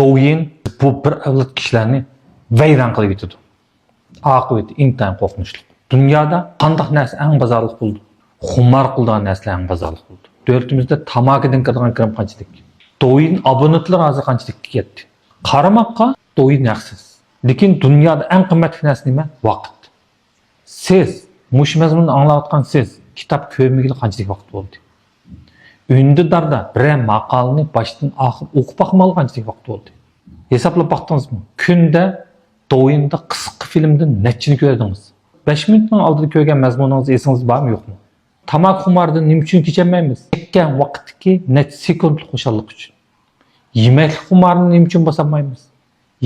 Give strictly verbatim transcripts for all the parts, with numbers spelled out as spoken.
دوۋيىن بۇ بىر ئەۋلاد كىشىلەرنى ۋەيران قىلىۋېتىدۇ. ئاقىۋىتى ئىنتايىن قورقۇنچلۇق. دۇنيادا قانداق نەرسە ئەڭ بازارلىق بولىدۇ؟ خۇمار قىلىدىغان نەرسىلەر ئەڭ بازارلىق بولىدۇ. دۆلىتىمىزدە تاماكىدىن كىرىدىغان كىرىم قانچىلىك؟ دوۋيىن ئابونېنتلىرى ھازىر قانچىلىككە يەتتى؟ قارىماققا دوۋيىن ھەقسىز. لېكىن دۇنيادا ئەڭ قىممەتلىك نەرسە نېمە؟ ۋاقىت. سىز، مۇشۇ مەزمۇننى ئاڭلاۋاتقان سىز كىتاب كۆرمىگىلى قانچىلىك ۋاقىت بولدى؟ ئۈندىداردا بىرەر ماقالىنى باشتىن ئاخىر ئوقۇپ باقمىغىلى قانچىلىك ۋاقىت بولدى؟ ھېسابلاپ باقتىڭىزمۇ؟ كۈندە دوۋيىندا قىسقا فىلىمدىن نەچچىنى كۆردىڭىز؟ بەش مىنۇتنىڭ ئالدىدا كۆرگەن مەزمۇنىڭىز ئېسىڭىزدە بارمۇ يوقمۇ؟ تاماكا خۇمارىدىن نېمە ئۈچۈن كېچەلمەيمىز؟ چەككەن ۋاقىتتىكى نەچچە سېكۇنتلۇق خۇشاللىق ئۈچۈن. يېمەكلىك خۇمارىنى نېمە ئۈچۈن باسالمايمىز؟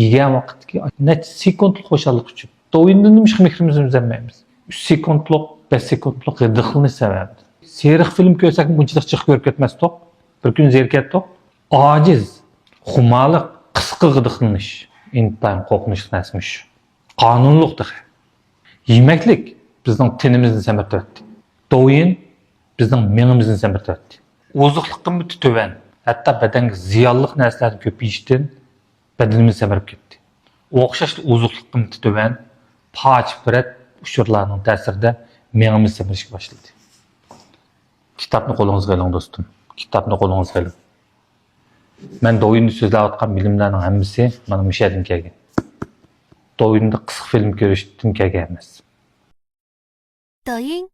يېگەن ۋاقىتتىكى نەچچە سېكۇنتلۇق خۇشاللىق ئۈچۈن. دوۋيىندىن نېمىشقا مېھرىمىزنى ئۈزەلمەيمىز؟ ئۈچ سېكۇنتلۇق، بەش سېكۇنتلۇق غىدىقلىنىش سەۋەبىدىن. سېرىق فىلىم كۆرسەكمۇ بۇنچىلىك جىق كۆرۈپ كەتمەستۇق. بىر كۈنى زېرىكەتتۇق. ئاجىز، خۇمارلىق، قىسقا غىدىقلىنىش. ئىنتايىن قورقۇنچلۇق نەرسىمۇ شۇ. قانۇنلۇق تېخى. يېمەكلىك بىزنىڭ تېنىمىزنى سەمرىتىۋەتتى. دوۋيىن بىزنىڭ مېڭىمىزنى سەمرىتىۋەتتى. ئوزۇقلۇق قىممىتى تۆۋەن، ھەتتا بەدەنگە زىيانلىق نەرسىلەرنى كۆپ يېيىشتىن بەدىنىمىز سەمرىپ كەتتى. ئوخشاشلا ئوزۇقلۇق قىممىتى تۆۋەن، پاچ-پۈرەت ئۇچۇرلارنىڭ تەسىرىدە مېڭىمىز سەمرىشكە باشلىدى. كىتابنى قولىڭىزغا ئېلىڭ، دوستۇم. كىتابنى قولىڭىزغا ئېلىڭ. مەن دوۋيىندا سۆزلەۋاتقان بىلىملەرنىڭ ھەممىسى مانا مۇشۇ يەردىن كەلگەن. دوۋيىندا قىسقا فىلىم كۆرۈشتىن كەلگەن ئەمەس. 抖音